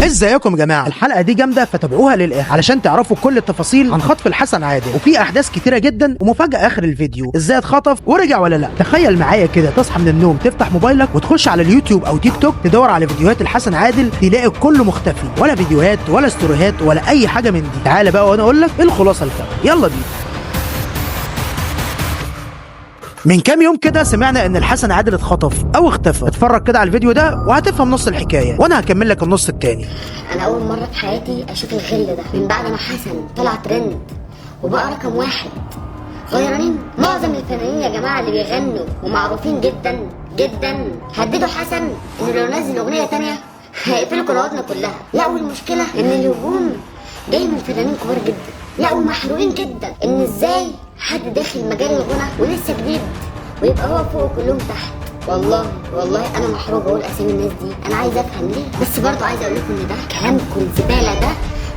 ازيكم يا جماعة؟ الحلقة دي جامدة فتابعوها للاخر علشان تعرفوا كل التفاصيل عن خطف الحسن عادل، وفي احداث كتيرة جدا ومفاجاه اخر الفيديو، ازاي اتخطف ورجع ولا لا. تخيل معايا كده، تصحى من النوم تفتح موبايلك وتخش على اليوتيوب او تيك توك تدور على فيديوهات الحسن عادل، تلاقي كله مختفي، ولا فيديوهات ولا ستوريهات ولا اي حاجة من دي. تعالى بقى وانا اقول لك ايه الخلاصة الكاملة، يلا بينا. من كام يوم كده سمعنا ان الحسن عادل اتخطف او اختفى. اتفرج كده على الفيديو ده وهتفهم نص الحكاية، وانا هكمل لك النص التاني. انا اول مرة في حياتي اشوف الغل ده من بعد ما حسن طلع ترند وبقى رقم واحد. غيرانين معظم الفنانين يا جماعة اللي بيغنوا ومعروفين جدا جدا، هددوا حسن انه لو نزل اغنية تانية هيقفلوا قنواتنا كلها. لا والمشكلة ان الهجوم جاي من فنانين كبار جدا، لا ومحروقين جدا ان ازاي حد داخل مجال الغنى ولسه جديد ويبقى هو فوق كلهم تحت. والله والله انا محروق اقول اسامي الناس دي، انا عايزه افهم ليه، بس برضه عايزه اقول لكم ان ده كلامكم الزبالة ده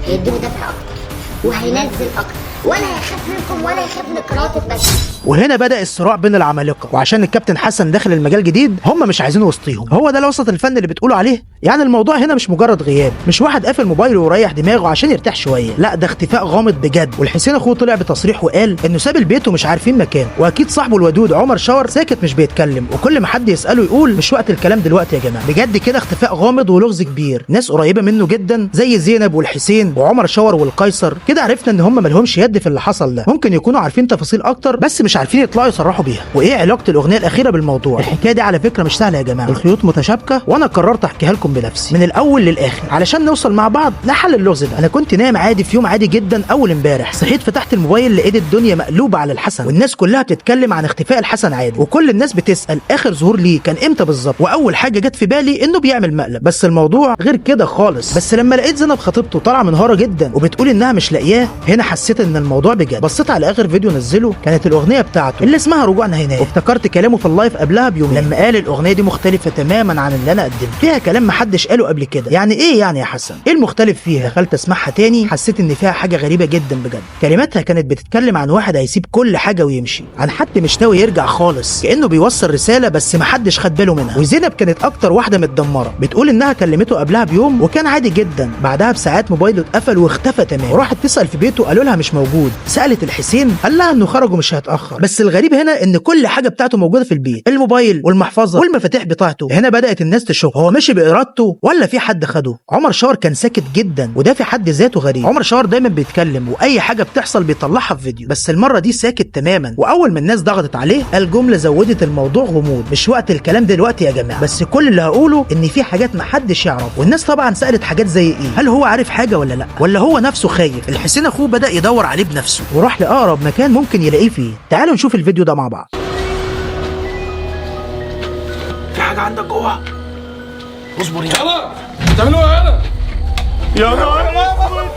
هيديله دفع اكتر وهينزل اكتر، ولا هيخاف منكم ولا يخاف من القنوات بس. وهنا بدأ الصراع بين العمالقة، وعشان الكابتن حسن داخل المجال جديد هم مش عايزينه وسطيهم. هو ده الوسط الفن اللي بتقولوا عليه؟ يعني الموضوع هنا مش مجرد غياب، مش واحد قافل موبايله وريح دماغه عشان يرتاح شوية، لا ده اختفاء غامض بجد. والحسين اخوه طلع بتصريح وقال انه ساب البيت ومش عارفين مكانه، واكيد صاحبه الودود عمر شاور ساكت مش بيتكلم، وكل ما حد يسأله يقول مش وقت الكلام دلوقتي يا جماعة. بجد كده اختفاء غامض ولغز كبير. ناس قريبة منه جدا زي زينب والحسين وعمر شاور والقيصر كده عرفنا ان هم مالهمش يد في اللي حصل ده، ممكن يكونوا عارفين تفاصيل اكتر بس مش عارفين يطلعوا يصرحوا بيها. وايه علاقة الاغنية الاخيرة بالموضوع؟ الحكاية دي على فكرة مش سهلة يا جماعة، الخيوط متشابكه، وانا قررت احكيها لكم بنفسي من الاول للاخر علشان نوصل مع بعض لحل اللغز ده. انا كنت نايم عادي في يوم عادي جدا اول امبارح، صحيت فتحت الموبايل لقيت الدنيا مقلوبة على الحسن، والناس كلها بتتكلم عن اختفاء الحسن عادل، وكل الناس بتسال اخر ظهور ليه كان امتى بالظبط. واول حاجة جت في بالي انه بيعمل مقلب، بس الموضوع غير كده خالص. بس لما لقيت زينب خطيبته طالعه منهاره جدا وبتقول انها مش لاقياه، هنا حسيت ان الموضوع بجد. بصيت على اخر فيديو نزله، كانت الاغنية بتاعته اللي اسمها رجوعنا هناك، وافتكرت كلامه في ال live قبلها بيومين لما قال الاغنية دي مختلفة تماما عن اللي انا قدمته، فيها كلام محدش قاله قبل كده. يعني ايه يعني يا حسن؟ ايه المختلف فيها؟ دخلت اسمعها تاني حسيت ان فيها حاجة غريبة جدا بجد. كلماتها كانت بتتكلم عن واحد هيسيب كل حاجة ويمشي، عن حد مش ناوي يرجع خالص، كانه بيوصل رسالة بس محدش خد باله منها. وزينب كانت اكتر واحدة متدمره، بتقول انها كلمته قبلها بيوم وكان عادي جدا، بعدها بساعات موبايله اتقفل واختفى تماما، وراحت تسال في بيته قالوا لها مش موجود. سالت الحسين قال لها انه خرج ومش هيتاخر. بس الغريب هنا ان كل حاجة بتاعته موجودة في البيت، الموبايل والمحفظه والمفاتيح بتاعته. هنا بدات الناس تشك هو مشي بارادته ولا في حد خده. عمر شاور كان ساكت جدا، وده في حد ذاته غريب. عمر شاور دايما بيتكلم واي حاجة بتحصل بيطلعها في فيديو، بس المرة دي ساكت تماما. واول ما الناس ضغطت عليه قال جملة زودت الموضوع غموض، مش وقت الكلام دلوقتي يا جماعة، بس كل اللي هقوله ان في حاجات محدش يعرف. والناس طبعا سالت حاجات زي ايه؟ هل هو عارف حاجة ولا لا؟ ولا هو نفسه خايف؟ الحسين اخوه بدا يدور عليه بنفسه وراح لاقرب مكان ممكن يلاقيه فيه. تعالوا نشوف الفيديو ده مع بعض. في حاجة عندك جوه؟ اصبر يا يلا بتعملوا ايه هنا؟ يا نهار اسود.